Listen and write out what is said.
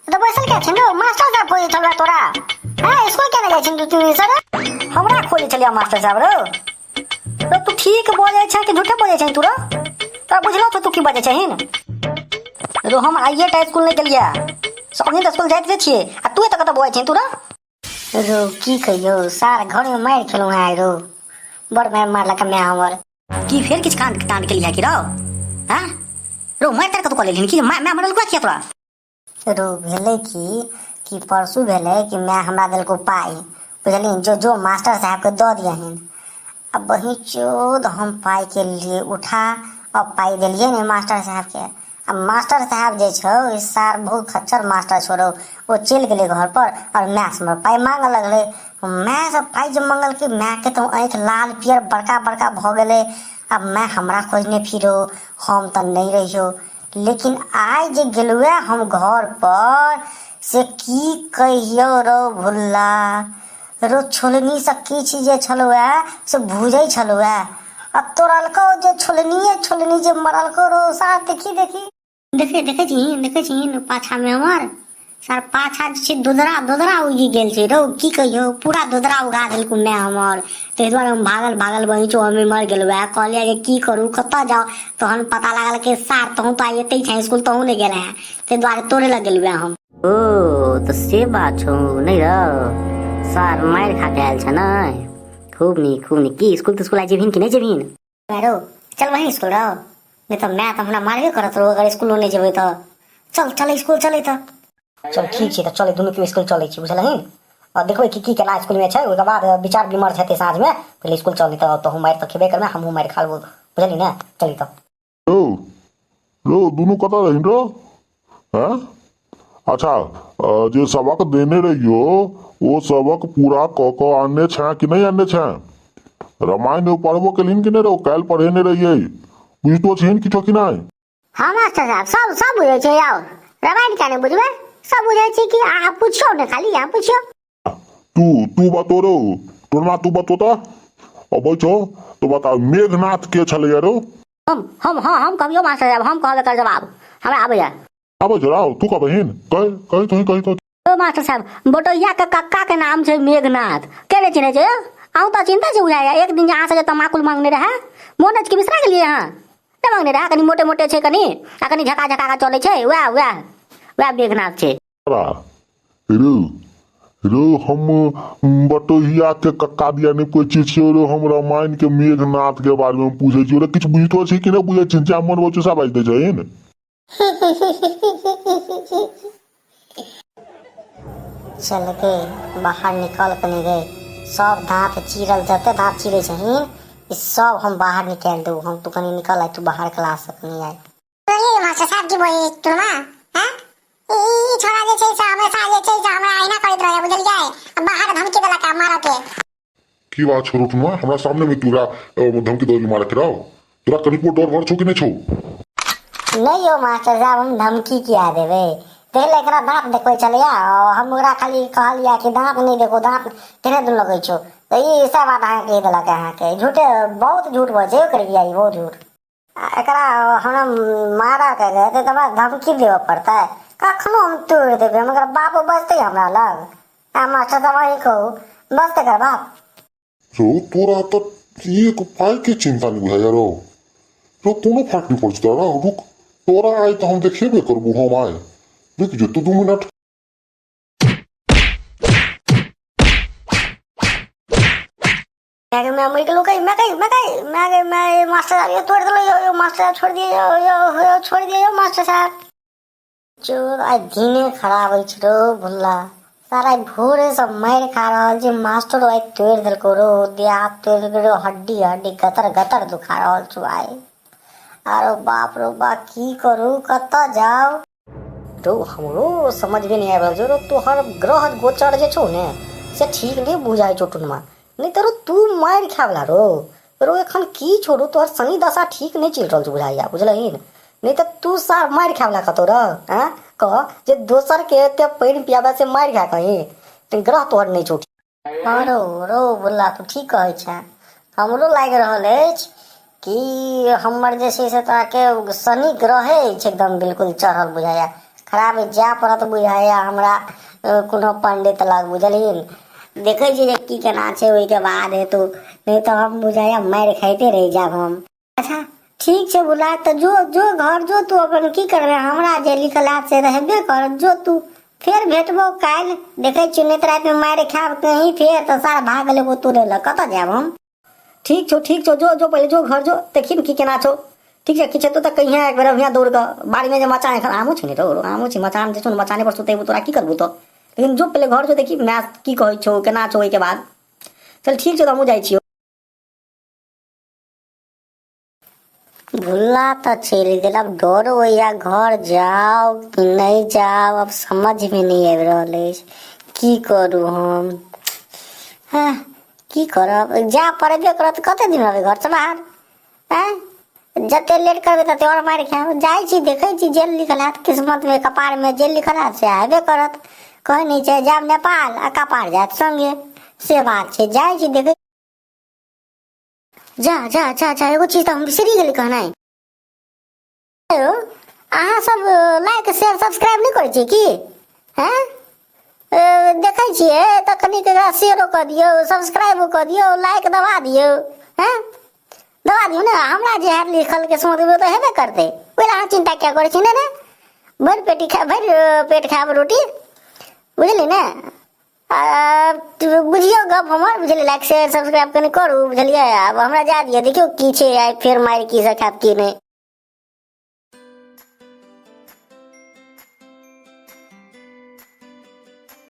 तऽ बैसल किया छिन रौ? मास्टर साहब खोजै छलौ तोरा। हँ, स्कूल किया नहि जाइ छिन 2-3 दिन सर? हमरा खोजै छलियै मास्टर साहब रौ। रौ तू ठीक बजै छै कि झूठे बजै छै तू रौ? तोरा बुझलो छौ तू की बजै छहिन? रौ हम आइए टा स्कूल नहि गेलियै, सब दिन तऽ स्कूल जाइत रहै छियै, आ तू एतऽ कतऽ बजै छिहीन तू रौ? रौ की कहियौ सार, घरमे मारि खेलहुँ हेँ आइ रौ, बड़ मारि मारलक माय हमर। की फेर किछु कांड तांड केलियै की रौ? हँ रौ, मारि तारि कतौ कऽ लेलहिन की? माय मारलको किया तोरा? रौ भेलै की कि परसू भेलै कि माय हमरा देलकौ पाइ, बुझलिही, जो जो मास्टर साहेबके दऽ दियहिन। आ बही चोद हम पाइके लिए उठा आ पाइ देलियै ने मास्टर साहेबके। आ मास्टर साहेब जे छौ ई सार बहुत खच्चर मास्टर छौ रौ, ओ चलि गेलै घरपर आओर मायसँ हमर पाइ मांगऽ लगलै। मायसँ पाइ जे मंगलकै, मायके तऽ आँखि लाल पियर बड़का बड़का भऽ गेलै। आ माय हमरा खोजने फिरो, हम तऽ नहि रहियौ। लेकिन आइ जे गेलहुँ हम घर पर से की कहियौ रौ भुल्ला, रौ छोलनी से किछु जे छलौ से भूजै छलौ आ तोड़लकौ जे छोलनिए छोलनी जे मरलकौ रौ सार। देखी देखी देखे देखै छी, देखै छी पाछामे हमर सर, पाछा जे छै दोदरा दोदरा उगि गेल छै रौ। की कहियौ, पूरा दोदरा उगा देलकौ माय हमर। ताहि दुआरे हम भागल भागल बहींचो हम मर गेलहुँ। वएह कहलियै जे की करू, कतऽ जाउ? तहन पता लागल कि सार तहूँ तऽ आइ एतै छेँ, स्कूल तहूँ नहि गेल हेँ, ताहि दुआरे तोरे लग गेलहुँ हम। ओ तऽ से बात छौ नहि रौ? सार मारि खा के आयल छ ने? खूब नीक, खूब नीक। की स्कूल तिस्कुल आइ जेबहिन कि नहि जेबहिन? रौ चल वहीं स्कूल रौ, नहि तऽ माय तऽ हमरा मारबे करत रौ अगर स्कूलो नहि जेबै तऽ। चल चल स्कूल चलै तऽ। चल ठीक छै तऽ चलै, दुनू केओ स्कूल चलै छी, बुझलहिन? आ देखबै की की केना स्कूलमे छै, ओहिके बाद विचार विमर्श हेतै साँझमे। पहिले स्कूल चली तऽ तोहूँ मारि तऽ खेबे करबै, हमहूँ मारि खा लेबो, बुझलही ने? चली तऽ। रौ रौ, दुनू कतऽ रहिन रौ? हँ, अच्छा, जे सबक देने रहियो ओ सबक पूरा कऽ कऽ आनने छेँ कि नहि आनने छेँ? रामायण पढ़बो केलहिन कि नहि रौ? काल्हि पढ़ेने रहियै, बुझितो छिहीन किछो कि नहि? हँ मास्टर साहब, सब सब बुझै छै आउ, रामायण किया नहि बुझबै? सब बुझै छी कि अहाँ पुछियौ ने, खाली अहाँ पुछियौ। तू तू बतो रौ टोनमा, तू बतो तऽ अबै छौ तो बता, मेघनाथ के छलैया रौ? हम हँ, हम कहबियौ मास्टर साहब, हम कहब एकर जवाब, हमरा आबैया। आबै छौ रौ? तू कहबहिन? कह कही तोही, कही तो। ओ मास्टर साहब, बटोहिया के कक्का के नाम छै मेघनाथ। के नहि चिन्है छै? अहूँ तऽ चिन्हते छै बुझाइया। एक दिन जे अहाँ से जे तमाकुल मांगने रहए, मोन अछि कि बिसरा गेलियै अहाँ? नहि मांगने रहए? कनि मोटे मोटे छै कनि आ कनि झका झका के चलै छै, वएह वएह वएह मेघनाथ छै। रो रो, हम बटोहिया के कक्का दिया नहि पूछै छियौ रो, हम रामायण के मेघनाथ के बारे में पूछै छियौ रे। किछु बुझितो छी कि नहि बुझै छी? जा मन बच्चो सब बाजि दै छहिन। चल गे, बाहर निकल कनि गे। सब दाँत चीरल, जते दाँत चीरै छहिन ई सब हम बाहर निकालि देबौ हम। तू कनि निकल आइ, तू बाहर क्लास से कनि आइ। सुनलियै मास्टर साहब की बोले टुनमा? हैं, ई ई छोरा जे छै से हमेशा जे छै से हमरा अहिना करैत रहैया, बुझलियै? आ बाहर धमकी देलक आ मारऽ के। की बात छौ टुनमा? हमरा सामने में तोरा धमकी दऽ मारऽ के रौ? तोरा कनिको डर भर छौ कि नहि छौ? नहि यौ मास्टर साहब, हम धमकी किया देबै? देखले एकरा दाँत देखबै छलैया, हम ओकरा खाली कहलियै कि दाँत नहि देखो, दाँत केने दूर लगै छौ, तऽ ई सब बात अहाँके कहि देलक। अहाँके झूठे बहुत झूठ बजै छै ओकर, ई बहुत झूठ। आ एकरा हमरा मारऽके हेतै तऽ हमरा धमकी देबऽ पड़तै? कखनो हम तोड़ि देबै हम। एकर बाप बजतै हमरा लग? आ मास्टर साहब, अहीं कहू, बजतै एकर बाप? रौ तोरा तऽ एक पाइके चिन्ता नहि बुझाइया रौ। रौ कोनो फर्क नहि पड़ै छै तोरा। रुक, तोरा आइ तऽ हम देखेबे करबो हम आइ। रुकि जो तू 2 मिनट। मैं मैं मर गेलौ गई, मैं गई, मैं गई, मैं गई, मैं। मास्टर साहब, ये तोड़ देलो यो, यो मास्टर साहब, छोड़ दिए यो, यो यो, छोड़ दिए यो मास्टर साहब। चोर आइ दिने खराब अछि रौ भुल्ला। सारा आइ भोरे से मारि खा रहल छी। मास्टर आइ तोड़ि देलकौ रौ, देह हाथ तोड़ि देलकौ रौ, हड्डी हड्डी गतर गतर दुखा रहल छौ आइ। आरो बाप रौ बा, की करू, कतऽ जाउ? रौ हमरो समझमे नहि आबि रहल छौ रौ, तोहर ग्रह गोचर जे छौ ने से ठीक नहि बुझाइ छौ टुनमा। नहि तऽ रौ तू मारि खायवला रौ। रौ एखन की छौ रौ, तोहर शनि दशा ठीक नहि चलि रहल छौ बुझाइया, बुझलहिन? नहि तऽ तू सार मारि खायवला कतौ रौ? आँय कह जे दोसरके एते पानि पियाबै से मारि खा कहीं तऽ ग्रह तोहर नहि छौ। हँ रौ, रौ भुल्ला, तू ठीक कहै छेँ। हमरो लागि रहल अछि कि हमर जे छै से तोराके शनि ग्रहे अछि एकदम बिल्कुल चढ़ल बुझाइया। खाली हमरा आब जाय पड़त बुझाइए हमरा कोनो पंडित लग, बुझलियै? देखै छियै जे की केना छै, ओहिके बाद हेतौ, नहि तऽ हम बुझाइए मारि खाइते रहि जायब हम। अच्छा ठीक छै बुला, तऽ जो जो घर जो तू अपन, की करबै, हमरा जे लिखल हैत से तऽ हेबे करत। जो तू, फेर भेटबो काल्हि, देखै छियौ, नहि तऽ रातिमे मारि खायब कहीं फेर तऽ सार भाग लेबो तोरे लग, कतऽ जायब हम? ठीक छौ, ठीक छौ, जो जो पहिले जो घर जो, देखी ने की केना छौ। ठीक छै, किछु हेतौ तऽ कहिहे एक बेर, अभिया दौड़ कऽ। बाड़ीमे जे मचान एखन आमो छै ने रौ, आमो छै मचान जे छौ ने, मचाने पर सुतेबो तोरा, की करबो तऽ? लेकिन जो पहिले घर जो, देखी माय की कहै छौ, केना छौ, ओहिके बाद। चल ठीक छौ, तऽ हमहूँ जाइ छियौ। भुल्ला तऽ चलि गेल, आब डर होइया, घर जाउ कि नहि जाउ, आब समझमे नहि आबि रहल अछि, की करू हम? हँ, की करब? जाय पड़बे करत, कते दिन रहबै घरसँ बाहर? आँय, जते लेट करबै तते आओर मारि खायब। जाइ छी, देखै छी, जे लिखल हैत किस्मतमे, कपारमे जे लिखल हैत से हेबे करत। कहै नहि छै, जायब नेपाल आ कपार जायत सङ्गे, से बात छै। जाइ छी, देखै। जा जा जा जा, एगो चीज तऽ हम बिसरि गेली कहनाइ। यौ, अहाँ सब लाइक शेयर सब्सक्राइब नहि करै छियै की? हैं, देखै छियै तऽ कनिक एकरा शेयरो कऽ दियौ, सब्सक्राइबो कऽ दियौ, लाइक दबा दियौ। हैं, दबा दियौ ने। हमरा जे हैत लिखल के समझ तऽ हेबे करतै, ओहि लए अहाँ चिन्ता किया करै छी? ने ने भरि पेटी खा, भरि पेट खायब रोटी, बुझलियै ने? बुझियौ गप हमर, बुझलियै? लाइक शेयर सब्सक्राइब कनि करू, बुझलियै? आब हमरा जा दिअ, देखियौ की छै, आइ फेर मारि की से खायब की नहि।